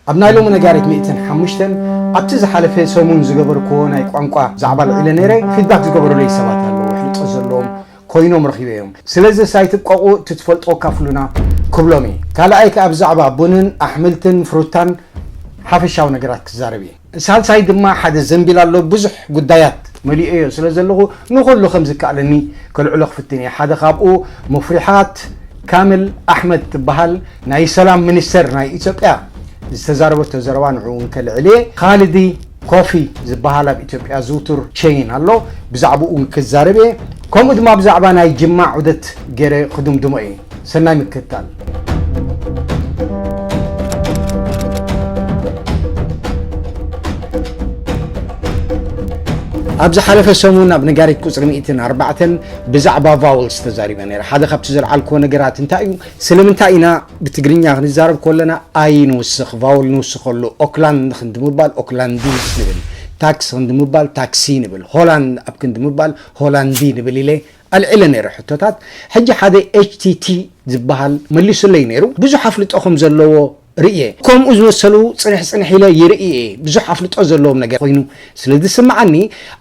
ኣብ ናይ ሎሚ ነጋሪት ሚእትን ሓሙሽተን ኣብቲ ዝሓለፈ ሰሙን ዝገበርክዎ ናይ ቋንቋ ዛዕባ ኣልዒለ ነይረ። ፊድባክ ዝገበሩለይ ሰባት ኣለዉ፣ ኣፍልጦ ዘለዎም ኮይኖም ረኺበዮም። ስለዚ ኣይትብቀቑ፣ እቲ ትፈልጦ ኣካፍሉና ክብሎም እየ። ካልኣይ ከኣ ብዛዕባ ቡንን ኣሕምልትን ፍሩታን ሓፈሻዊ ነገራት ክዛረብ እየ። ሳልሳይ ድማ ሓደ ዘንቢል ኣሎ፣ ብዙሕ ጉዳያት መሊኦዮ ስለ ዘለኹ ንኹሉ ከም ዝከኣለኒ ከልዕሎ ክፍትን እየ። ሓደ ካብኡ ሙፍሪሓት ካምል ኣሕመድ ትበሃል ናይ ሰላም ሚኒስተር ናይ ኢትዮጵያ ዝተዛረበቶ ዘረባ ንዕኡ እውን ከልዕል እየ። ኻልዲ ኮፊ ዝበሃል ኣብ ኢትዮጵያ ዝውቱር ቸይን ኣሎ፣ ብዛዕባኡ እውን ክዛረብ እየ። ከምኡ ድማ ብዛዕባ ናይ ጅማ ዑደት ገይረ ክድምድሞ እየ። ሰናይ ምክትታል። ኣብ ዝሓለፈ ሰሙን ኣብ ነጋሪት ቁጽሪ ሚእትን ኣርባዕተን ብዛዕባ ቫውልስ ተዛሪበ ነይረ። ሓደ ካብቲ ዘልዓልክዎ ነገራት እንታይ እዩ? ስለምንታይ ኢና ብትግርኛ ክንዛረብ ከለና ኣይ ንውስኽ፣ ቫውል ንውስኸሉ? ኦክላንድ ክንዲ ምባል ኦክላንዲ ንብል፣ ታክስ ክንዲ ምባል ታክሲ ንብል፣ ሆላንድ ኣብ ክንዲ ምባል ሆላንዲ ንብል ኢለ ኣልዒለ ነይረ ሕቶታት። ሕጂ ሓደ ኤች ቲ ቲ ዝበሃል መሊሱለይ ነይሩ። ብዙሕ ኣፍልጦ ከም ዘለዎ ርእየ። ከምኡ ዝመሰሉ ጽንሕ ጽንሕ ኢለ ይርኢ እየ። ብዙሕ ኣፍልጦ ዘለዎም ነገር ኮይኑ ስለ ዝስምዓኒ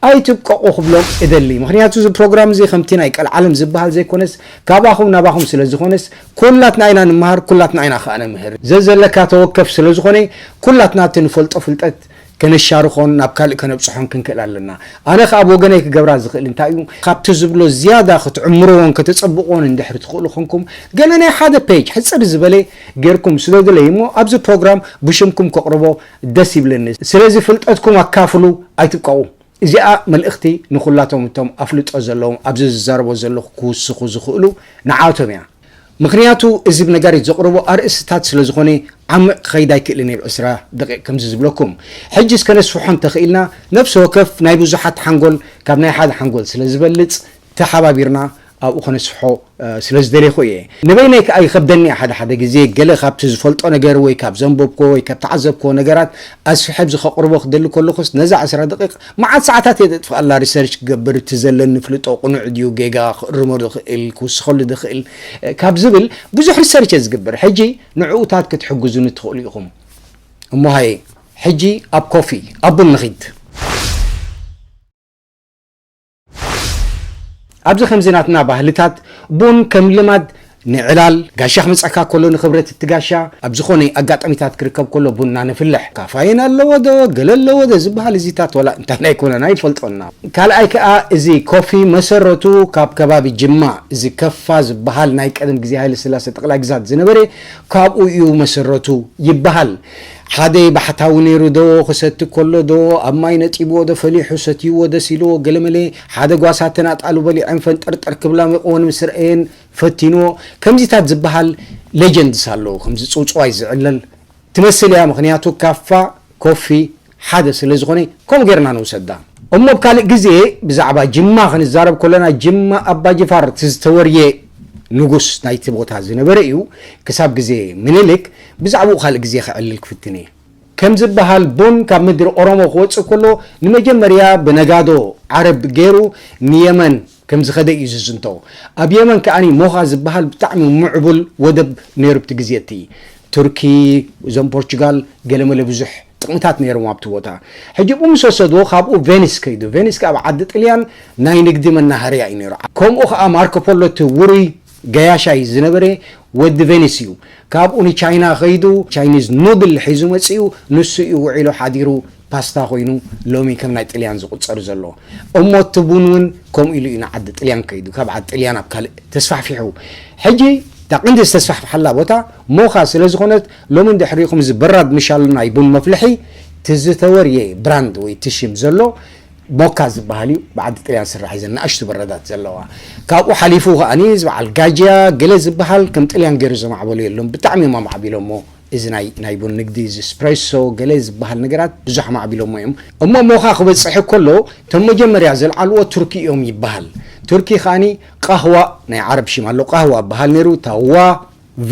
ኣይትብቀቑ ክብሎም እደሊ። ምኽንያቱ እዚ ፕሮግራም እዚ ከምቲ ናይ ቀልዓለም ዝበሃል ዘይኮነስ ካባኹም ናባኹም ስለ ዝኾነስ ኩላትና ኢና ንመሃር፣ ኩላትና ኢና ከኣ ነምህር። ዘዘለካ ተወከፍ ስለ ዝኾነ ኩላትና እቲ ንፈልጦ ፍልጠት ከነሻርኾን ናብ ካልእ ከነብጽሖን ክንክእል ኣለና። ኣነ ከኣ ብወገነይ ክገብራ ዝኽእል እንታይ እዩ? ካብቲ ዝብሎ ዝያዳ ክትዕምርዎን ከተጸብቕዎን እንድሕሪ ትኽእሉ ኮንኩም፣ ገለ ናይ ሓደ ፔጅ ሕጽር ዝበለ ጌርኩም ስደዱለይ እሞ ኣብዚ ፕሮግራም ብሽምኩም ከቕርቦ ደስ ይብለኒ። ስለዚ ፍልጠትኩም ኣካፍሉ፣ ኣይትብቀቑ። እዚኣ መልእኽቲ ንኹላቶም እቶም ኣፍልጦ ዘለዎም ኣብዚ ዝዛረቦ ዘለኹ ክውስኹ ዝኽእሉ ንዓቶም እያ። ምኽንያቱ እዚ ብነጋሪት ዘቕርቦ ኣርእስትታት ስለ ዝኾነ ዓሚቕ ክኸይድ ኣይክእልን እየ ብ ዕስራ ደቂቕ ከምዚ ዝብለኩም። ሕጂ እስከ ነስፍሖ እንተኽኢልና ነፍሲ ወከፍ ናይ ብዙሓት ሓንጎል ካብ ናይ ሓደ ሓንጎል ስለ ዝበልጽ ተሓባቢርና ኣብኡ ከነስፍሖ ስለ ዝደሌኹ እየ። ንበይነይ ከኣ ይኸብደኒ ሓደ ሓደ ግዜ ገለ ካብቲ ዝፈልጦ ነገር ወይ ካብ ዘንበብክዎ ወይ ካብ ተዓዘብክዎ ነገራት ኣስፍሐ ኣብዚ ከቕርቦ ክደሊ ከለኹስ ነዛ ዕስራ ደቂቕ መዓት ሰዓታት እየ ዘጥፍኣላ ሪሰርች ክገብር፣ እቲ ዘለኒ ፍልጦ ቅኑዕ ድዩ ጌጋ፣ ክእርሞ ዝኽእል፣ ክውስኸሉ ዝኽእል ካብ ዝብል ብዙሕ ሪሰርች እየ ዝገብር። ሕጂ ንዕኡታት ክትሕግዙኒ ትኽእሉ ኢኹም። እሞ ሃየ ሕጂ ኣብ ኮፊ ኣብ ቡን ንኺድ። ኣብዚ ከምዚ ናትና ባህልታት ቡን ከም ልማድ ንዕላል፣ ጋሻ ክመጸካ ከሎ ንኽብረት እቲ ጋሻ ኣብ ዝኾነ ኣጋጣሚታት ክርከብ ከሎ ቡና ነፍልሕ። ካፋይን ኣለዎ ዶ ገለ ኣለዎ ዶ ዝበሃል እዚታት ወላ እንታይ ኣይኮነን ኣይፈልጦና። ካልኣይ ከኣ እዚ ኮፊ መሰረቱ ካብ ከባቢ ጅማ እዚ ከፋ ዝበሃል ናይ ቀደም ግዜ ሃይለ ስላሴ ጠቕላይ ግዛት ዝነበረ ካብኡ እዩ መሰረቱ ይበሃል። ሓደ ባሕታዊ ነይሩ ዶ ክሰቲ ከሎ ዶ ኣብ ማይ ነጢብዎ ዶ ፈሊሑ ሰትይዎ ደስ ኢልዎ ገለመለ ሓደ ጓሳ ተናጣሉ በሊዐን ፈንጠርጠር ክብላ መቆን ምስ ረአየን ፈቲንዎ። ከምዚታት ዝበሃል ሌጀንድስ ኣለዉ። ከምዚ ጽውጽዋይ ዝዕለል ትመስል እያ። ምኽንያቱ ካፋ ኮፊ ሓደ ስለ ዝኾነ ከምኡ ጌርና ንውሰዳ። እሞ ኣብ ካልእ ግዜ ብዛዕባ ጅማ ክንዛረብ ከለና ጅማ ኣባ ጅፋር እቲ ዝተወርየ ንጉስ ናይቲ ቦታ ዝነበረ እዩ። ክሳብ ግዜ ምኒልክ ብዛዕባኡ ካልእ ግዜ ከዕልል ክፍትን እየ። ከም ዝበሃል ቡን ካብ ምድሪ ኦሮሞ ክወጽእ ከሎ ንመጀመርያ ብነጋዶ ዓረብ ገይሩ ንየመን ከም ዝኸደ እዩ ዝዝንቶ። ኣብ የመን ከኣ ሞኻ ዝበሃል ብጣዕሚ ምዕቡል ወደብ ነይሩ ኣብቲ ግዜ እቲ። ቱርኪ፣ እዞም ፖርቹጋል ገለመለ ብዙሕ ጥቕምታት ነይሮም ኣብቲ ቦታ። ሕጂ ብኡ ምስ ወሰድዎ ካብኡ ቬኒስ ከይዱ። ቬኒስ ከኣ ኣብ ዓዲ ጥልያን ናይ ንግዲ መናሃርያ እዩ ነይሩ። ከምኡ ከኣ ማርኮ ፖሎ እቲ ውሩይ ገያሻይ ዝነበረ ወዲ ቬኒስ እዩ። ካብኡ ንቻይና ከይዱ ቻይኒዝ ኑድል ሒዙ መጺኡ። ንሱ እዩ ውዒሉ ሓዲሩ ፓስታ ኮይኑ ሎሚ ከም ናይ ጥልያን ዝቑጸር ዘሎ። እሞ እቲ ቡን እውን ከምኡ ኢሉ እዩ ንዓዲ ጥልያን ከይዱ፣ ካብ ዓዲ ጥልያን ኣብ ካልእ ተስፋሕፊሑ። ሕጂ እታ ቅንዲ ዝተስፋሕፍሓላ ቦታ ሞኻ ስለ ዝኾነት ሎሚ እንድሕር ሪኢኹም እዚ በራድ ምሻሉ ናይ ቡን መፍልሒ እቲ ዝተወርየ ብራንድ ወይ እቲ ሽም ዘሎ ሞካ ዝበሃል እዩ። ብዓዲ ጥልያን ዝስራሕ እዩ። እዘን ንኣሽቱ በረዳት ዘለዋ። ካብኡ ሓሊፉ ከኣኒ እዚ በዓል ጋጅያ ገለ ዝበሃል ከም ጥልያን ገይሩ ዘማዕበሉ የሎን። ብጣዕሚ እዮም ኣማዕቢሎሞ። እዚ ናይ ናይ ቡን ንግዲ እዚ ስፕሬሶ ገለ ዝበሃል ነገራት ብዙሕ ኣማዕቢሎሞ እዮም። እሞ ሞኻ ክበጽሕ ከሎ እቶም መጀመርያ ዘልዓልዎ ቱርኪ እዮም ይበሃል። ቱርኪ ከኣኒ ቃህዋ ናይ ዓረብ ሽም ኣሎ። ቃህዋ በሃል ነይሩ። እታ ዋ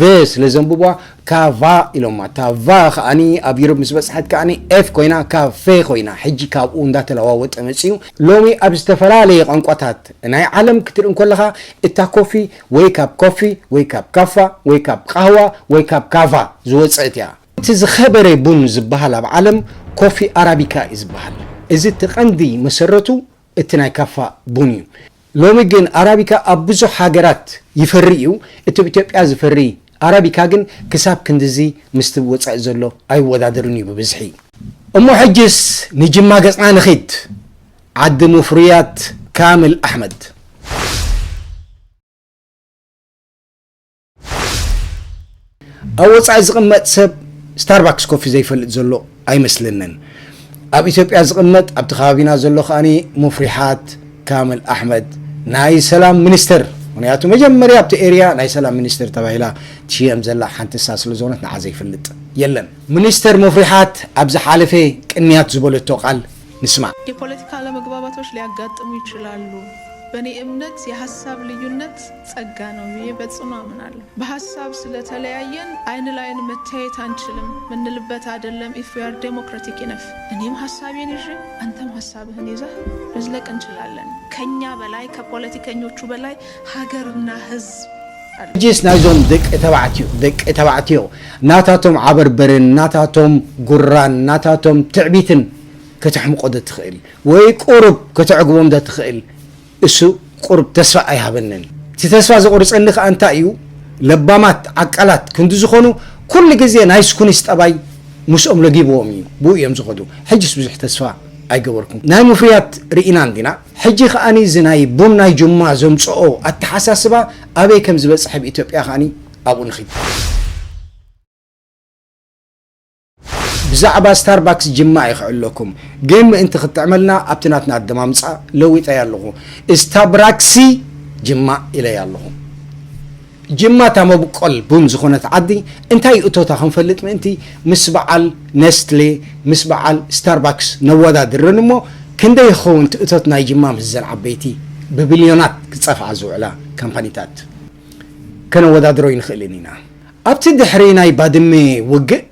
ቨ ስለ ዘንብቧ ካቫ ኢሎማ። እታ ቫ ከኣኒ ኣብ ዩሮፕ ምስ በጽሐት ከኣኒ ኤፍ ኮይና ካፌ ኮይና። ሕጂ ካብኡ እንዳተለዋወጠ መጺኡ። ሎሚ ኣብ ዝተፈላለየ ቋንቋታት ናይ ዓለም ክትርኢ እንከለኻ እታ ኮፊ ወይ ካብ ኮፊ ወይ ካብ ካፋ ወይ ካብ ቃህዋ ወይ ካብ ካቫ ዝወጸት እያ። እቲ ዝኸበረ ቡን ዝበሃል ኣብ ዓለም ኮፊ ኣራቢካ እዩ ዝበሃል። እዚ እቲ ቀንዲ መሰረቱ እቲ ናይ ካፋ ቡን እዩ። ሎሚ ግን ኣራቢካ ኣብ ብዙሕ ሃገራት ይፈሪ እዩ። እቲ ኣብ ኢትዮጵያ ዝፈሪ ኣራቢካ ግን ክሳብ ክንድዚ ምስቲ ወጻኢ ዘሎ ኣይወዳደርን እዩ ብብዝሒ። እሞ ሕጅስ ንጅማ ገጽና ንኺድ። ዓዲ ሙፍርያት ካምል ኣሕመድ። ኣብ ወጻኢ ዝቕመጥ ሰብ ስታርባክስ ኮፊ ዘይፈልጥ ዘሎ ኣይመስለንን። ኣብ ኢትዮጵያ ዝቕመጥ ኣብቲ ከባቢና ዘሎ ከኣኒ ሙፍሪሓት ካምል ኣሕመድ ናይ ሰላም ሚኒስተር፣ ምኽንያቱ መጀመርያ ኣብቲ ኤርያ ናይ ሰላም ሚኒስተር ተባሂላ ትሽየም ዘላ ሓንቲ እሳ ስለ ዝኾነት ንዓ ዘይፈልጥ የለን። ሚኒስተር ሙፍሪሓት ኣብ ዝሓለፈ ቅንያት ዝበለቶ ቃል ንስማዕ። የፖለቲካ አለመግባባቶች ሊያጋጥሙ ይችላሉ። በእኔ እምነት የሀሳብ ልዩነት ጸጋ ነው ብዬ በጽኑ አምናለሁ። በሀሳብ ስለተለያየን አይን ላይን መተያየት አንችልም ምንልበት አይደለም። If we are democratic enough እኔም ሀሳቤን ይዤ አንተም ሀሳብህን ይዘህ መዝለቅ እንችላለን። ከኛ በላይ ከፖለቲከኞቹ በላይ ሀገርና ህዝብ አለ። ሕጂስ ናይዞም ደቂ ተባዕትዮ ደቂ ተባዕትዮ ናታቶም ዓበርበርን ናታቶም ጉራን ናታቶም ትዕቢትን ከተሕምቆ ዶ ትኽእል ወይ ቁሩብ ከተዕግቦም ዶ ትኽእል? እሱ ቁሩብ ተስፋ ኣይሃበንን። እቲ ተስፋ ዘቑርጸኒ ከኣ እንታይ እዩ? ለባማት ዓቃላት ክንዲ ዝኾኑ ኩሉ ግዜ ናይ ስኩኒስ ጠባይ ምስኦም ለጊብዎም እዩ። ብኡ እዮም ዝኸዱ። ሕጅስ ብዙሕ ተስፋ ኣይገበርኩን። ናይ ሙፍርያት ርኢና እንዲና። ሕጂ ከኣኒ እዚ ናይ ቡን ናይ ጅማ ዘምጽኦ ኣተሓሳስባ ኣበይ ከም ዝበጽሐ ብኢትዮጵያ ከኣኒ ኣብኡ ንኺድ። ብዛዕባ ስታርባክስ ጅማ እየ ክዕለኩም፣ ግን ምእንቲ ክትጥዕመልና ኣብቲ ናትና ኣደማምጻ ለዊጠያ ኣለኹ። ስታብራክሲ ጅማ ኢለያ ኣለኹ። ጅማ እታ መብቆል ቡን ዝኾነት ዓዲ እንታይ እቶታ ክንፈልጥ ምእንቲ ምስ በዓል ነስትሌ ምስ በዓል ስታርባክስ ነወዳድረን እሞ ክንደይ ይኸውን እቲ እቶት ናይ ጅማ ምስዘን ዓበይቲ ብቢልዮናት ክጸፍዓ ዝውዕላ ካምፓኒታት ከነወዳድሮ ኣይንኽእልን ኢና። ኣብቲ ድሕሪ ናይ ባድመ ውግእ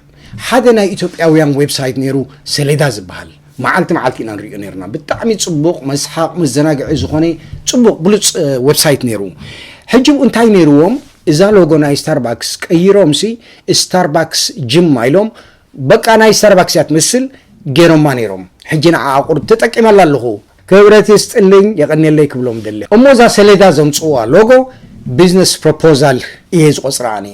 ሓደ ናይ ኢትዮጵያውያን ዌብሳይት ነይሩ ሰሌዳ ዝበሃል። መዓልቲ መዓልቲ ኢና ንሪኦ ነይርና። ብጣዕሚ ጽቡቕ መስሓቕ መዘናግዒ ዝኾነ ጽቡቕ ብሉጽ ዌብሳይት ነይሩ። ሕጂ እንታይ ነይርዎም እዛ ሎጎ ናይ ስታርባክስ ቀይሮምሲ ስታርባክስ ጅማ ኢሎም በቃ ናይ ስታርባክስ እያ ትመስል ገይሮማ ነይሮም። ሕጂ ንዓኣ ቁሩብ ተጠቂመላ ኣለኹ። ክብረት ይስጥልኝ የቐንየለይ ክብሎም ደለ። እሞ እዛ ሰሌዳ ዘምጽዋ ሎጎ ቢዝነስ ፕሮፖዛል እየ ዝቆጽራ ኣነ።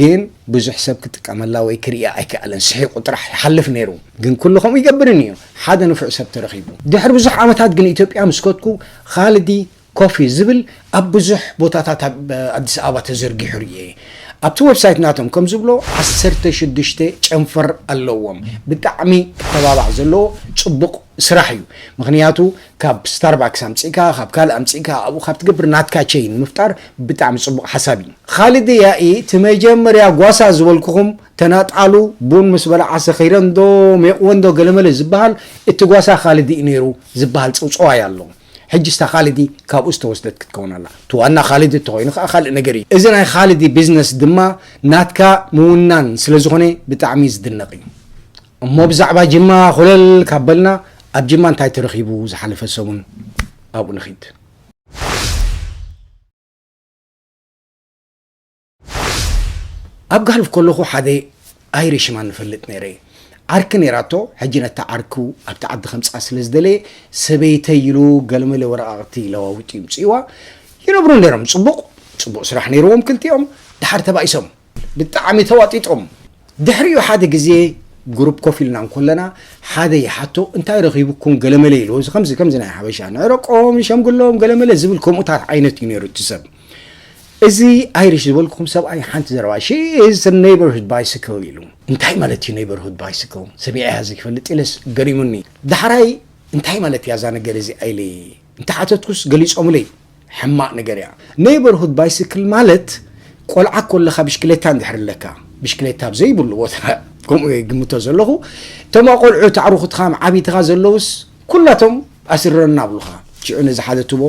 ግን ብዙሕ ሰብ ክጥቀመላ ወይ ክርእያ ኣይከኣለን። ስሒቑ ጥራሕ ይሓልፍ ነይሩ። ግን ኩሉ ከምኡ ይገብርን እዩ። ሓደ ንፉዕ ሰብ ተረኺቡ። ድሕሪ ብዙሕ ዓመታት ግን ኢትዮጵያ ምስ ከድኩ ኻልዲ ኮፊ ዝብል ኣብ ብዙሕ ቦታታት ኣብ ኣዲስ ኣበባ ተዘርጊሑ ርእየ። ኣብቲ ዌብሳይት ናቶም ከም ዝብሎ ዓሰርተ ሽዱሽተ ጨንፈር ኣለዎም። ብጣዕሚ ክተባባዕ ዘለዎ ጽቡቕ ስራሕ እዩ። ምኽንያቱ ካብ ስታርባክስ ኣምጺእካ ካብ ካልእ ኣምጺእካ ኣብኡ ካብ ትገብር ናትካ ቸይን ምፍጣር ብጣዕሚ ጽቡቕ ሓሳብ እዩ። ኻልድ ያኢ እቲ መጀመርያ ጓሳ ዝበልኩኹም ተናጣሉ ቡን ምስ በልዓ ሰኺረን ዶ ሜቕወን ዶ ገለመለ ዝበሃል እቲ ጓሳ ኻልድ እዩ ነይሩ ዝበሃል ጽውጽዋይ ኣሎ። ሕጂ ስታ ኻልዲ ካብኡ ዝተወስደት ክትከውን ኣላ። እቲ ዋና ኻልዲ እንተኾይኑ ከዓ ካልእ ነገር እዩ። እዚ ናይ ኻልዲ ቢዝነስ ድማ ናትካ ምውናን ስለ ዝኾነ ብጣዕሚ ዝድነቕ እዩ። እሞ ብዛዕባ ጅማ ኮለል ካብ በልና ኣብ ጅማ እንታይ ተረኺቡ ዝሓለፈ ሰሙን ኣብኡ ንኺድ። ኣብ ጋልፍ ከለኹ ሓደ ኣይሪሽማን ንፈልጥ ነይረ። ዓርኪ ነይራቶ፣ ሕጂ ነታ ዓርኩ ኣብቲ ዓዲ ከምጽኣ ስለ ዝደለየ ሰበይተይ ኢሉ ገለመለ ወረቓቕቲ ለዋዊጡ ይምጽእዋ ይነብሩ ነይሮም። ጽቡቕ ጽቡቕ ስራሕ ነይርዎም ክልቲኦም። ድሓር ተባኢሶም ብጣዕሚ ተዋጢጦም። ድሕሪኡ ሓደ ግዜ ግሩፕ ኮፍ ኢልና እንኮለና ሓደ ይሓቶ እንታይ ረኺቡኩም ገለመለ ኢሉ እዚ ከምዚ ከምዚ ናይ ሓበሻ ንዕረቆም ንሸምግሎም ገለመለ ዝብል ከምኡታት ዓይነት እዩ ነይሩ እቲ ሰብ። እዚ ኣይሪሽ ዝበልኩኹም ሰብኣይ ሓንቲ ዘረባ she is a neighborhood bicycle ኢሉ እንታይ ማለት እዩ neighborhood bicycle ሰሚዐያ ዘይፈልጥ ኢለስ ገሪሙኒ። ዳሕራይ እንታይ ማለት እያ እዛ ነገር እዚኣ ኢለ እንተሓተትኩስ ገሊጾምለይ። ሕማቕ ነገር እያ። ኔይበርሁድ ባይስክል ማለት ቆልዓ ኮለኻ ብሽክሌታ እንድሕር ኣለካ ብሽክሌታ ኣብ ዘይብሉ ቦታ ከምኡ እየ ግምቶ ዘለኹ። እቶም ኣቆልዑ ኣዕሩኽትኻ ዓቢትኻ ዘለውስ ኩላቶም ኣስርረና ኣብሉኻ። ሽዑ ነዚ ሓደ ትቦ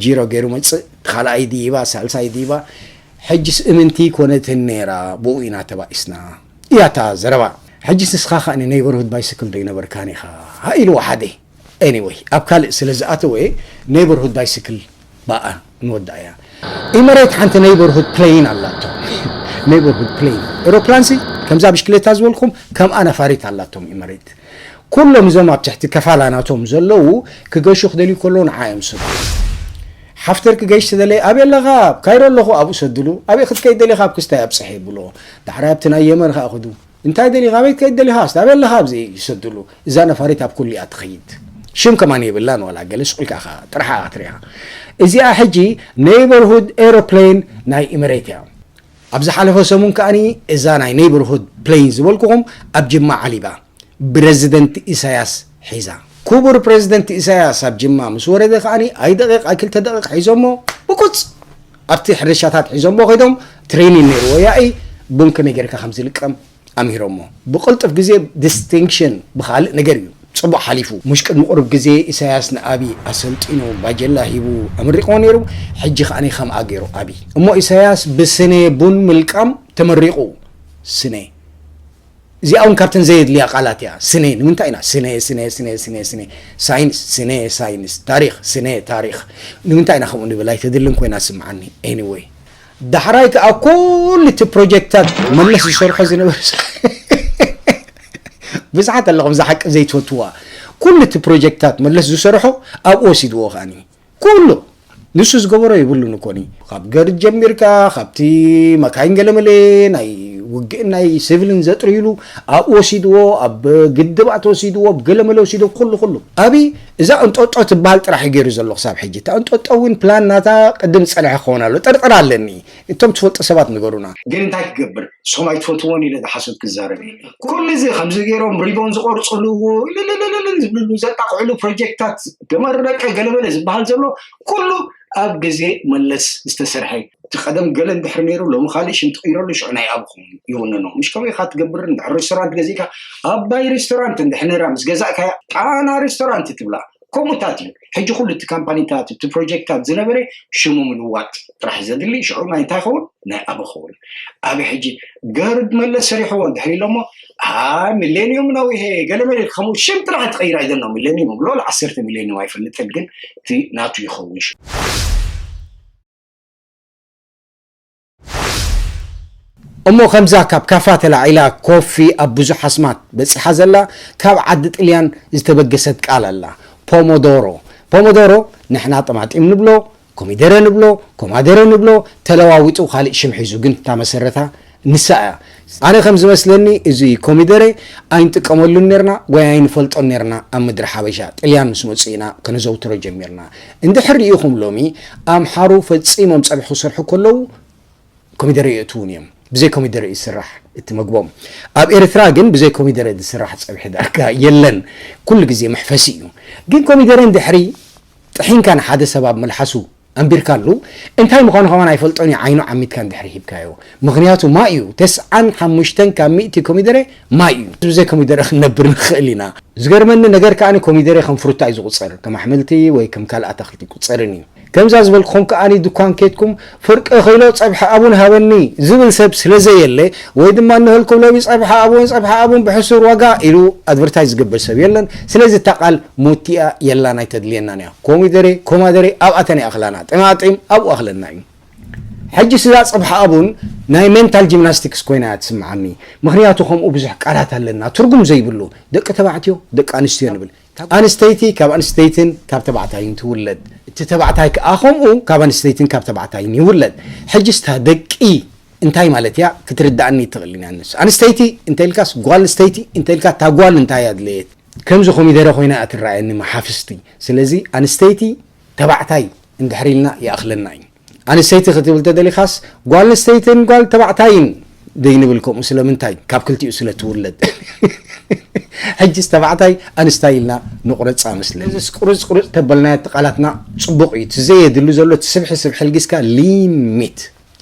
ጂሮ ገይሩ መጽእ፣ ካልኣይ ድይባ ሳልሳይ ድይባ። ሕጅስ እምንቲ ኮነትን ነይራ ብኡ ኢና ተባኢስና እያ እታ ዘረባ። ሕጅስ ንስኻ ከኣ ኔይበርሁድ ባይስክል ዶ ኣይነበርካን ኢኻ ኢልዎ ሓደ። Anyway ኣብ ካልእ ስለ ዝኣተወ ኔይበርሁድ ባይስክል ባኣ ንወድኣ እያ። ኢመሬት ሓንቲ ኔይበርሁድ ፕሌይን ኣላቶ። Neighborhood plane ኤሮፕላንሲ ከምዛ ብሽክሌታ ዝበልኩም ከምኣ ነፋሪት ኣላቶም ኢመሬት። ኩሎም እዞም ኣብ ትሕቲ ከፋላ ናቶም ዘለዉ ክገሹ ክደልዩ ከለዉ ንዓ እዮም ዝሰዱ። ሓፍተር ክገሽ ተደለየ ኣበይ ኣለኻ? ኣብ ካይሮ ኣለኹ። ኣብኡ ሰድሉ። ኣበይ ክትከይድ ደሊኻ? ኣብ ክስታይ ኣብፅሐ ይብልዎ። ዳሕራይ ኣብቲ ናይ የመን ከዓ ክዱ እንታይ ደሊኻ? ኣበይ ክትከይድ ደሊኻ? ኣበይ ኣለኻ? ኣብዚ ይሰድሉ። እዛ ነፋሪት ኣብ ኩሉ እያ ትኸይድ። ሽም ከማን የብላን ዋላ ገለ ስቕ ኢልካ ኢኻ ጥራሕ ኢኻ ትሪኣ። እዚኣ ሕጂ ኔይበርሁድ ኤሮፕሌን ናይ ኢመሬት እያ። ኣብ ዝሓለፈ ሰሙን ከኣኒ እዛ ናይ ኔይበርሁድ ፕሌን ዝበልኩኹም ኣብ ጅማ ዓሊባ ብረዚደንት ኢሳያስ ሒዛ። ክቡር ፕረዚደንት ኢሳያስ ኣብ ጅማ ምስ ወረደ ከኣኒ ኣይ ደቂቕ ኣይ ክልተ ደቂቕ ሒዞሞ ብቁጽ ኣብቲ ሕርሻታት ሒዞሞ ከይዶም ትሬኒን ነይርዎ ያኢ ቡን ከመይ ጌርካ ከም ዝልቀም ኣምሂሮሞ። ብቕልጡፍ ግዜ ዲስቲንክሽን ብኻልእ ነገር እዩ ጽቡቕ ሓሊፉ። ሙሽ ቅድሚ ቁሩብ ግዜ ኢሳያስ ንኣቢ ኣሰልጢኑ ባጀላ ሂቡ ኣመሪቕዎ ነይሩ። ሕጂ ከኣኒ ከምኣ ገይሩ ኣቢ። እሞ ኢሳያስ ብስነ ቡን ምልቃም ተመሪቑ። ስነ እዚኣ እውን ካብተን ዘየድልያ ቃላት እያ። ስነ ንምንታይ ኢና ስነ ስነ ስነ ስነ ስነ ሳይንስ ስነ ሳይንስ ታሪኽ ስነ ታሪኽ ንምንታይ ኢና ከምኡ ንብል ኣይተድልን ኮይና ስምዓኒ። Anyway ዳሕራይ ከዓ ኩሉ እቲ ፕሮጀክታት መለስ ዝሰርሖ ዝነበረ ብዙሓት ኣለኹም እዛ ሓቂ ዘይትፈትዋ። ኩሉ እቲ ፕሮጀክታት መለስ ዝሰርሖ ኣብኡ ወሲድዎ ከኣኒ ኩሉ ንሱ ዝገበሮ የብሉን እኮ ኒ ካብ ገርድ ጀሚርካ ካብቲ መካይን ገለመለ ናይ ውግእን ናይ ሲቪልን ዘጥርይሉ ኣብኡ ወሲድዎ ኣብ ግድባት ወሲድዎ ገለመለ ወሲዶ ኩሉ ኩሉ ኣብይ እዛ እንጦጦ ትበሃል ጥራሕ እዩ ገይሩ ዘሎ ክሳብ ሕጂ እታ እንጦጦ እውን ፕላን ናታ ቅድም ዝፀንሐ ክኸውን ኣሎ ጥርጥር ኣለኒ እቶም ትፈልጡ ሰባት ንገሩና ግን እንታይ ክገብር ንስኹም ኣይትፈትዎን ኢለ ዝሓሰብ ክዛረብ እየ ኩሉ እዚ ከምዚ ገይሮም ሪቦን ዝቆርፅሉ ዝብልሉ ዘጣቕዕሉ ፕሮጀክታት ተመረቀ ገለመለ ዝበሃል ዘሎ ኩሉ ኣብ ግዜ መለስ ዝተሰርሐ እዩ። እቲ ቀደም ገለ እንድሕር ነይሩ ሎሚ ካልእ ሽም ትቕይረሉ ሽዑ ናይ ኣብኹም ይውንኖ። ምሽ ከመይ ኢኻ ትገብር እንድሕር ሬስቶራንት ገዚእካ ኣባይ ሬስቶራንት እንድሕር ነይራ ምስ ገዛእካያ ጣና ሬስቶራንት ትብላ። ከምኡታት እዩ። ሕጂ ኩሉ እቲ ካምፓኒታት እቲ ፕሮጀክታት ዝነበረ ሽሙ ምልዋጥ ጥራሕ ዘድሊ ሽዑ ናይ እንታይ ኸውን ናይ ኣበ ኸውን ኣበ ሕጂ ገርድ መለስ ሰሪሕዎ እንድሕር ኢሎሞ ሚሌኒየም ነዊሄ ገለመለ ከምኡ ሽም ጥራሕ ትቐይር ኣይደኖ ሚሌኒየም ሎል ዓሰርተ ሚሌኒየም ኣይፈልጥን ግን እቲ ናቱ ይኸውን ሽም እሞ ከምዛ ካብ ካፋ ተላዒላ ኮፊ ኣብ ብዙሕ ኣስማት በጺሓ ዘላ ካብ ዓዲ ጥልያን ዝተበገሰት ቃል ኣላ ፖሞዶሮ ፖሞዶሮ ንሕና ጠማጢም ንብሎ ኮሚደረ ንብሎ ኮማደረ ንብሎ ተለዋዊጡ ካልእ ሽም ሒዙ ግን እታ መሰረታ ንሳ እያ ኣነ ከም ዝመስለኒ እዚ ኮሚደረ ኣይንጥቀመሉን ነርና ወይ ኣይንፈልጦን ነርና ኣብ ምድሪ ሓበሻ ጥልያን ምስ መፁ ኢና ከነዘውትሮ ጀሚርና እንድሕር ርኢኹም ሎሚ ኣምሓሩ ፈፂሞም ፀብሒ ክሰርሑ ከለዉ ኮሚደረ የእትዉን እዮም ብዘይ ኮሚደረ እዩ ዝስራሕ እቲ መግቦም ኣብ ኤርትራ ግን ብዘይ ኮሚደረ ዝስራሕ ፀብሒ ዳርጋ የለን ኩሉ ግዜ መሕፈሲ እዩ ግን ኮሚደረ እንድሕሪ ጥሒንካ ንሓደ ሰብ ኣብ መልሓሱ ኣንቢርካሉ እንታይ ምዃኑ ከማን ኣይፈልጦን እዩ ዓይኑ ዓሚትካ እንድሕሪ ሂብካዮ ምኽንያቱ ማይ እዩ ተስዓን ሓሙሽተን ካብ ሚእቲ ኮሚደረ ማይ እዩ ብዘይ ኮሚደረ ክንነብር ንኽእል ኢና ዝገርመኒ ነገር ከኣ ኮሚደረ ከም ፍሩታ እዩ ዝቑጸር ከም ኣሕምልቲ ወይ ከም ካልእ ኣታኽልቲ ይቁጸርን እዩ ከምዛ ዝበልኩኹም ከኣ ድኳን ኬድኩም ፍርቂ ኪሎ ጸብሒ ኣቡን ሃበኒ ዝብል ሰብ ስለ ዘየለ ወይ ድማ እንሀልኩም ሎሚ ጸብሒ ኣቡን ጸብሒ ኣቡን ብሕሱር ዋጋ ኢሉ ኣድቨርታይዝ ዝገብር ሰብ የለን ስለዚ እታ ቃል ሞቲኣ የላን ኣይተድልየናን እያ ኮሚደሬ ኮማደሬ ኣብኣተን ይኣኽላና ጥማጢም ኣብኡ ኣኽለና እዩ ሕጂ ስዛ ጸብሒ ኣቡን ናይ ሜንታል ጂምናስቲክስ ኮይና እያ ትስምዓኒ ምኽንያቱ ከምኡ ብዙሕ ቃላት ኣለና ትርጉም ዘይብሉ ደቂ ተባዕትዮ ደቂ ኣንስትዮ ንብል ኣንስተይቲ ካብ ኣንስተይትን ካብ ተባዕታይን ትውለድ እቲ ተባዕታይ ከኣ ከምኡ ካብ ኣንስተይትን ካብ ተባዕታይን ይውለድ ሕጂ ስታ ደቂ እንታይ ማለት እያ ክትርዳእኒ ትኽእል ኢና ንስ ኣንስተይቲ እንተ ኢልካስ ጓል ኣንስተይቲ እንተ ኢልካ እታ ጓል እንታይ ኣድለየት ከምዚ ኮሚደረ ኮይና እያ ትረኣየኒ መሓፍስቲ ስለዚ ኣንስተይቲ ተባዕታይ እንድሕር ኢልና ይኣኽለና እዩ ኣንስተይቲ ክትብል ተደሊኻስ ጓል ኣንስተይትን ጓል ተባዕታይን ደይንብል ከምኡ ስለምንታይ ካብ ክልቲኡ ስለ ትውለድ ሕጅስ ተባዕታይ ኣንስታይ ኢልና ንቑረፃ መስለኒ ቁርፅ ቁርፅ ተበልናዮ እቲ ቃላትና ፅቡቕ እዩ እቲ ዘየድሉ ዘሎ እቲ ስብሒ ስብሒ ልጊስካ ሊሚት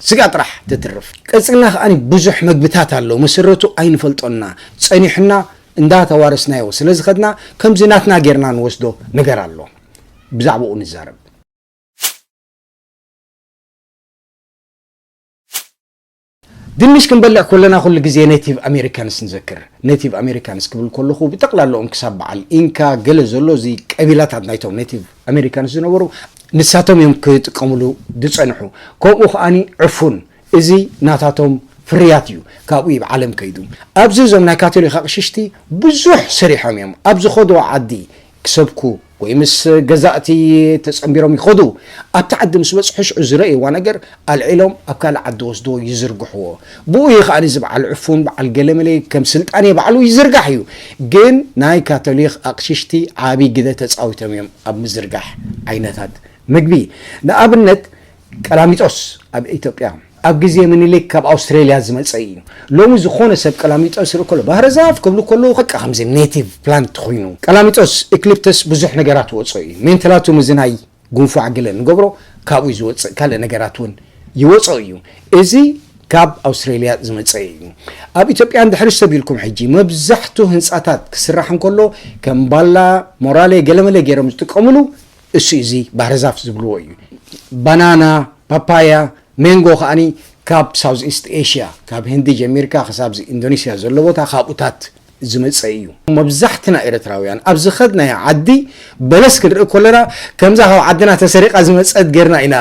ስጋ ጥራሕ ትትርፍ ቀፅልና ከኣ ብዙሕ መግብታት ኣሎ መሰረቱ ኣይንፈልጦና ፀኒሕና እንዳተዋረስናዮ ስለ ዝኸድና ከምዚ ናትና ጌርና ንወስዶ ነገር ኣሎ ብዛዕባኡ ንዛረብ ድንሽ ክንበልዕ ኮለና ኩሉ ግዜ ኔቲቭ ኣሜሪካንስ ንዘክር ኔቲቭ ኣሜሪካንስ ክብል ኮለኹ ብጠቕላላኦም ክሳብ በዓል ኢንካ ገለ ዘሎ እዚ ቀቢላታት ናይቶም ኔቲቭ ኣሜሪካንስ ዝነበሩ ንሳቶም እዮም ክጥቀምሉ ዝጸንሑ ከምኡ ከኣኒ ዕፉን እዚ ናታቶም ፍርያት እዩ። ካብኡ እዩ ዓለም ከይዱ። ኣብዚ እዞም ናይ ካቶሊክ ኣቕሽሽቲ ብዙሕ ሰሪሖም እዮም። ኣብ ዝኸድዎ ዓዲ ክሰብኩ ወይ ምስ ገዛእቲ ተጸንቢሮም ይኸዱ። ኣብቲ ዓዲ ምስ በጽሑ ሽዑ ዝረእይዋ ነገር ኣልዒሎም ኣብ ካልእ ዓዲ ወስድዎ ይዝርግሕዎ። ብኡ እዩ ከኣ እዚ በዓል ዕፉን በዓል ገለመለ ከም ስልጣኔ ባዕሉ ይዝርጋሕ እዩ። ግን ናይ ካቶሊክ ኣቕሽሽቲ ዓቢ ግደ ተጻዊቶም እዮም ኣብ ምዝርጋሕ ዓይነታት ምግቢ። ንኣብነት ቀላሚጦስ ኣብ ኢትዮጵያ ኣብ ግዜ ምኒልክ ካብ ኣውስትሬልያ ዝመጸ እዩ። ሎሚ ዝኾነ ሰብ ቀላሚጦስ ርኢ ከሎ ባህረ ዛፍ ክብሉ ከለዉ በቃ ከምዚ ኔቲቭ ፕላንት ኮይኑ። ቀላሚጦስ ኢክሊፕተስ ብዙሕ ነገራት ወጾ እዩ። ሜንተላቱም እዚ ናይ ጉንፋዕ ገለ ንገብሮ ካብኡ እዩ ዝወጽእ፣ ካልእ ነገራት እውን ይወጾ እዩ። እዚ ካብ ኣውስትሬልያ ዝመጸ እዩ። ኣብ ኢትዮጵያ እንድሕር ሰብ ኢልኩም ሕጂ መብዛሕቱ ህንጻታት ክስራሕ እንከሎ ከም ባላ፣ ሞራሌ፣ ገለመለ ገይሮም ዝጥቀምሉ እሱ እዚ ባህረ ዛፍ ዝብልዎ እዩ። ባናና፣ ፓፓያ፣ ሜንጎ ከኣኒ ካብ ሳውዝ ኢስት ኤሽያ ካብ ህንዲ ጀሚርካ ክሳብ ኢንዶኔሽያ ዘሎ ቦታ ካብኡታት ዝመጸ እዩ። መብዛሕትና ኤርትራውያን ኣብ ዝኸድናዮ ዓዲ በለስ ክንርኢ ከለና ከምዛ ካብ ዓድና ተሰሪቓ ዝመጸት ጌርና ኢና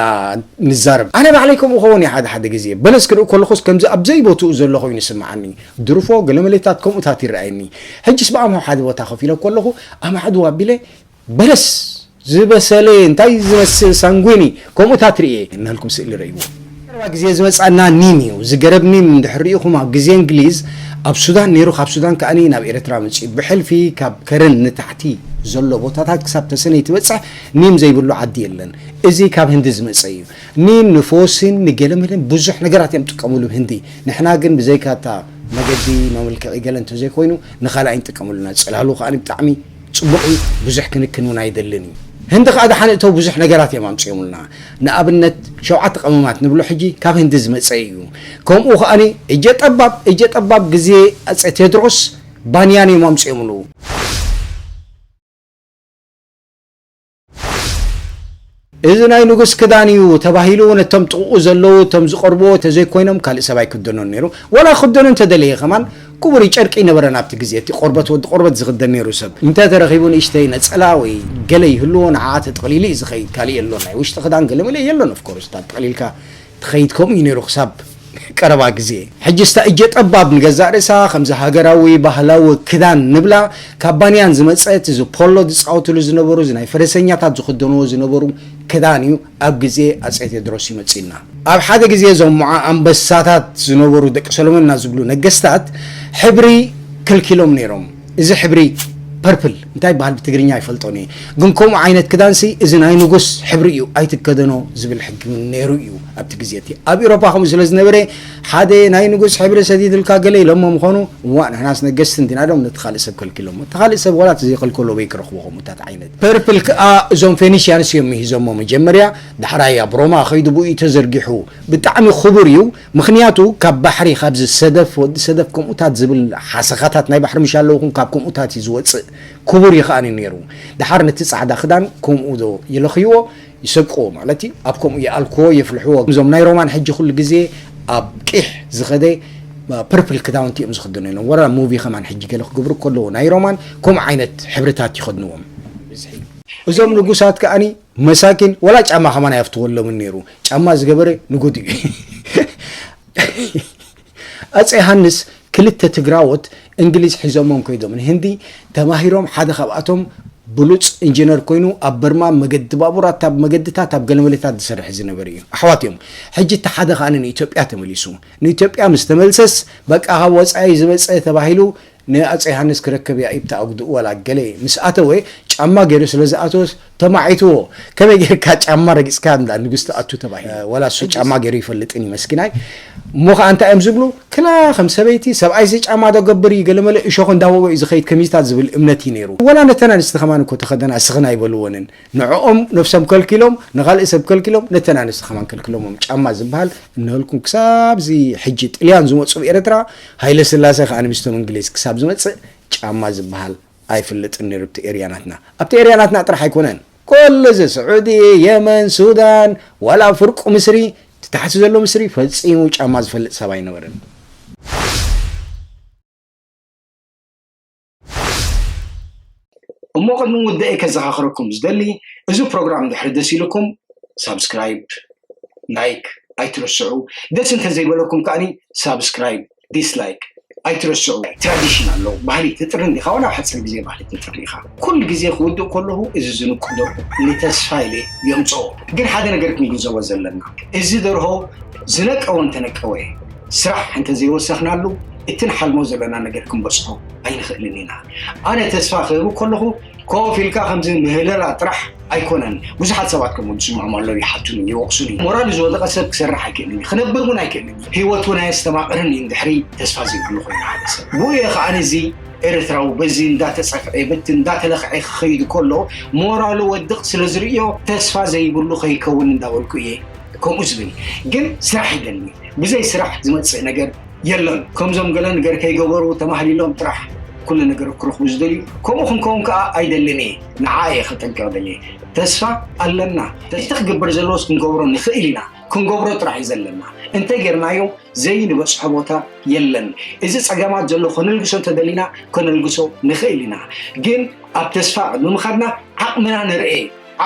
ንዛረብ። ኣነ ባዕለይ ከምኡ ኸውን እየ ሓደ ሓደ ግዜ በለስ ክርኢ ከለኹስ ከምዚ ኣብ ዘይቦትኡ ዘሎ ኮይኑ ይስምዓኒ። ድርፎ ገለመሌታት ከምኡታት ይረኣየኒ። ሕጅስ ብኣምሆ ሓደ ቦታ ኮፍ ኢለ ከለኹ ኣማዕድው ኣቢለ በለስ ዝበሰለ እንታይ ዝመስል ሳንጉኒ ከምኡታት ርእየ እናልኩም ስእሊ ረእይዎ። ቀረባ ግዜ ዝመጻና ኒም እዩ። እዚ ገረብ ኒም እንድሕር ርኢኹም ኣብ ግዜ እንግሊዝ ኣብ ሱዳን ነይሩ፣ ካብ ሱዳን ከኣ ናብ ኤርትራ መጺኡ። ብሕልፊ ካብ ከረን ንታሕቲ ዘሎ ቦታታት ክሳብ ተሰነይ ትበጽሕ ኒም ዘይብሉ ዓዲ የለን። እዚ ካብ ህንዲ ዝመጸ እዩ። ኒም ንፎስን ንገለመለን ብዙሕ ነገራት እዮም ጥቀምሉ ህንዲ። ንሕና ግን ብዘይካታ መገዲ መመልክዒ ገለ እንተዘይኮይኑ ንኻልኣይ ንጥቀመሉ ኢና። ጽላሉ ከኣ ብጣዕሚ ጽቡቕ እዩ፣ ብዙሕ ክንክን እውን ኣይደልን እዩ። ህንዲ ከኣ ደሓን እተው ብዙሕ ነገራት እዮም ኣምጺኦምልና። ንኣብነት ሸውዓተ ቀመማት ንብሎ ሕጂ ካብ ህንዲ ዝመጸ እዩ። ከምኡ ከኣኒ እጀ ጠባብ እጀ ጠባብ ግዜ ኣጼ ቴድሮስ ባንያን እዮም ኣምጺኦምሉ። እዚ ናይ ንጉስ ክዳን እዩ ተባሂሉ እውን እቶም ጥቕኡ ዘለዉ እቶም ዝቐርብዎ ተዘይኮይኖም ካልእ ሰብ ኣይክደኖን ነይሩ። ወላ ክደኖ እንተደለየ ከማን ክቡር ጨርቂ ነበረ ናብቲ ግዜ እቲ ቆርበት ወዲ ቆርበት ዝኽደን ነይሩ ሰብ እንተተረኺቡ ንእሽተይ ነጸላ ወይ ገለ ይህልዎ ንዓኣ ተጠቕሊሉ እዩ ዝኸይድ ካልእ የሎን ናይ ውሽጢ ክዳን ገለ መለ የሎን ኦፍኮርስ እታ ጠቕሊልካ ትኸይድ ከምኡ እዩ ነይሩ ክሳብ ቀረባ ግዜ። ሕጂ ስታ እጀ ጠባብ ንገዛእ ርእሳ ከምዚ ሃገራዊ ባህላዊ ክዳን ንብላ ካብ ባንያን ዝመጸት እዚ ፖሎ ዝጻወትሉ ዝነበሩ እዚ ናይ ፈረሰኛታት ዝኽደንዎ ዝነበሩ ክዳን እዩ ኣብ ግዜ ኣጼ ቴድሮስ ይመጽእና። ኣብ ሓደ ግዜ እዞም ሞዓ ኣንበሳታት ዝነበሩ ደቂ ሰሎሞን እና ዝብሉ ነገስታት ሕብሪ ከልኪሎም ነይሮም። እዚ ሕብሪ ፐርፕል እንታይ በሃል ብትግርኛ ኣይፈልጦን እየ፣ ግን ከምኡ ዓይነት ክዳንሲ እዚ ናይ ንጉስ ሕብሪ እዩ ኣይትከደኖ ዝብል ሕጊ እውን ነይሩ እዩ ኣብቲ ግዜ እቲ። ኣብ ኤውሮፓ ከምኡ ስለ ዝነበረ ሓደ ናይ ንጉስ ሕብሪ ሰዲድልካ ገለ ኢሎሞ ምኾኑ እዋእ ንሕናስ ነገስቲ እንዲና ዶም ነቲ ካልእ ሰብ ከልኪሎሞ። እቲ ካልእ ሰብ ዋላ እቲ ዘይከልከሎ በይ ክረኽቦ ከምኡታት ዓይነት ፐርፕል ከኣ እዞም ፌኒሽያንስ እዮም ምሂዞሞ መጀመርያ፣ ዳሕራይ ኣብ ሮማ ከይዱ ብኡ እዩ ተዘርጊሑ። ብጣዕሚ ክቡር እዩ። ምኽንያቱ ካብ ባሕሪ ካብዚ ሰደፍ ወዲ ሰደፍ ከምኡታት ዝብል ሓሰኻታት ናይ ባሕሪ ምሽ ኣለውኹም ካብ ከምኡታት እዩ ዝወፅእ። ክቡር እዩ ከኣኒ ነይሩ። ድሓር ነቲ ፃዕዳ ክዳን ከምኡ ዶ ይለኽይዎ ይሰቅዎ ማለት እዩ። ኣብ ከምኡ ይኣልክዎ የፍልሕዎ። እዞም ናይ ሮማን ሕጂ ኩሉ ግዜ ኣብ ቂሕ ዝኸደ ፐርፕል ክዳውንቲ እዮም ዝኽድኑ ኢሎም ወላ ሙቪ ከማን ሕጂ ገለ ክገብሩ ከለዎ ናይ ሮማን ከምኡ ዓይነት ሕብርታት ይኸድንዎም። እዞም ንጉሳት ከኣኒ መሳኪን ወላ ጫማ ከማን ኣየፍትወሎምን ነይሩ። ጫማ ዝገበረ ንጉድ እዩ። ኣፀ ዮሃንስ ክልተ ትግራዎት እንግሊዝ ሒዞሞም ከይዶም ንህንዲ ተማሂሮም ሓደ ካብኣቶም ብሉፅ ኢንጂነር ኮይኑ ኣብ በርማ መገዲ ባቡራት ኣብ መገድታት ኣብ ገለመለታት ዝሰርሕ ዝነበረ እዩ። ኣሕዋት እዮም። ሕጂ እቲ ሓደ ከዓ ንኢትዮጵያ ተመሊሱ። ንኢትዮጵያ ምስ ተመልሰስ በቃ ካብ ወፃኢ ዝመፀ ተባሂሉ ንኣፀ ዮሃንስ ክረከብ ያኢብ ተኣጉድኡ ዋላ ገለ ምስ ኣተወ ጫማ ገይሩ ስለ ዝኣተወስ ተማዒትዎ። ከመይ ጌርካ ጫማ ረጊፅካ እንዳ ንግስቲ ኣቱ ተባሂሉ። ዋላ እሱ ጫማ ገይሩ ይፈልጥን እዩ መስኪናይ። እሞ ከዓ እንታይ እዮም ዝብሉ? ክላ ከም ሰበይቲ ሰብኣይሲ ጫማ ዶ ገብር እዩ ገለመለ እሾኽ እንዳወጎ እዩ ዝኸይድ ከሚዝታት ዝብል እምነት እዩ ነይሩ። ዋላ ነተን ኣንስቲ ከማን እኮ ተኸደና እስኽን ኣይበልወንን። ንዕኦም ነብሶም ከልኪሎም ንኻልእ ሰብ ከልኪሎም ነተን ኣንስቲ ከማን ከልኪሎሞም። ጫማ ዝበሃል እነህልኩም ክሳብ እዚ ሕጂ ጥልያን ዝመፁ ብኤርትራ ሃይለ ስላሴ ከዓ ንሚስቶም እንግሊዝ ክሳብ ዝመፅእ ጫማ ዝበሃል ኣይፍለጥን ነይሩ ኣብቲ ኤርያ ናትና። ኣብቲ ኤርያ ናትና ጥራሕ ኣይኮነን፣ ኩሉ እዚ ስዑዲ፣ የመን፣ ሱዳን፣ ዋላ ፍርቁ ምስሪ፣ እቲ ታሕቲ ዘሎ ምስሪ ፈጺሙ ጫማ ዝፈልጥ ሰብ ኣይነበረን። እሞ ቅድሚ ውድኤ ከዘኻኽረኩም ዝደሊ፣ እዚ ፕሮግራም ድሕሪ ደስ ኢልኩም ሳብስክራይብ፣ ላይክ፣ ኣይትረስዑ። ደስ እንተዘይበለኩም ከዓኒ ሳብስክራይብ፣ ዲስላይክ ኣይትረስዑ። ትራዲሽን ኣሎ፣ ባህሊ ትጥርን ዲኻ ዋላ ኣብ ሓፂር ግዜ ባህሊ ትጥር ኢኻ። ኩሉ ግዜ ክውድእ ከለኹ እዚ ዝንቁ ደርሆ ንተስፋ ኢለ የምፅኦ። ግን ሓደ ነገር ክንግንዘቦ ዘለና፣ እዚ ደርሆ ዝነቀወ እንተነቀወ፣ ስራሕ እንተዘይወሰኽናሉ፣ እቲ ንሓልሞ ዘለና ነገር ክንበፅሖ ኣይንኽእልን ኢና። ኣነ ተስፋ ክህብ ከለኹ ኮፍ ኢልካ ከምዚ ምህለላ ጥራሕ ኣይኮነን። ብዙሓት ሰባት ከምኡ ዝስምዖም ኣለዉ፣ ይሓቱኒ፣ ይወቕሱኒ። ሞራሉ ዝወደቐ ሰብ ክሰርሕ ኣይክእልን እዩ፣ ክነብር እውን ኣይክእልን እዩ። ህይወት እውን ኣየስተማቕርን እዩ እንድሕሪ ተስፋ ዘይብሉ ኮይኑ ሓደ ሰብ። ብኡ እየ ከኣ ነዚ ኤርትራዊ በዚ እንዳተጸፍዐ በቲ እንዳተለኽዐ ክኸይድ ከሎ ሞራሉ ወድቕ ስለ ዝርእዮ ተስፋ ዘይብሉ ከይከውን እንዳበልኩ እየ ከምኡ ዝብል። ግን ስራሕ ይደሊ። ብዘይ ስራሕ ዝመጽእ ነገር የለን። ከምዞም ገለ ነገር ከይገበሩ ተማህሊሎም ጥራሕ ኩሉ ነገር ክረኽቡ ዝደልዩ፣ ከምኡ ክንከውን ከኣ ኣይደልን እየ። ንዓ እየ ከጠንቅቕ ደልየ። ተስፋ ኣለና። እቲ ክግበር ዘለዎስ ክንገብሮ ንኽእል ኢና። ክንገብሮ ጥራሕ እዩ ዘለና። እንተጌርናዮ ዘይንበጽሖ ቦታ የለን። እዚ ጸገማት ዘሎ ከነልግሶ እንተደሊና ከነልግሶ ንኽእል ኢና። ግን ኣብ ተስፋ ቅድሚ ምኻድና ዓቕምና ንርኤ።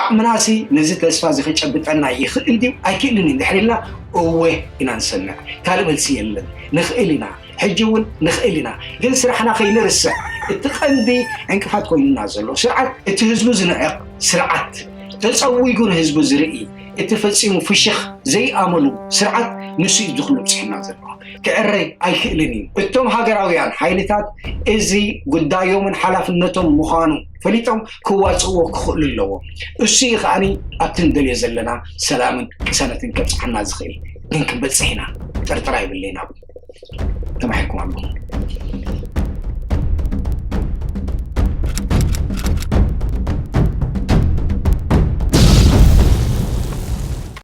ዓቕምናሲ ነዚ ተስፋ እዚ ከጨብጠና ይኽእል ድዩ ኣይክእልን እዩ እንድሕር ኢልና፣ እወ ኢና ንሰምዕ። ካልእ መልሲ የለን። ንኽእል ኢና። ሕጂ እውን ንኽእል ኢና። ግን ስራሕና ከይንርስዕ፣ እቲ ቀንዲ ዕንቅፋት ኮይኑና ዘሎ ስርዓት፣ እቲ ህዝቡ ዝንዕቕ ስርዓት፣ ተጸዊጉ ንህዝቡ ዝርኢ፣ እቲ ፈጺሙ ፍሽኽ ዘይኣመሉ ስርዓት ንሱ እዩ እዚ ኩሉ ኣብጺሑና ዘሎ። ክዕረ ኣይክእልን እዩ። እቶም ሃገራውያን ሓይልታት እዚ ጉዳዮምን ሓላፍነቶም ምዃኑ ፈሊጦም ክዋጽእዎ ክኽእሉ ኣለዎም። እሱ እዩ ከዓኒ ኣብቲ ንደልዮ ዘለና ሰላምን ቅሳነትን ከብጽሓና ዝኽእል። ግን ክንበጽሕ ኢና፣ ጥርጥር ኣይብለይን። ተማሒርኩም ኣለኹም።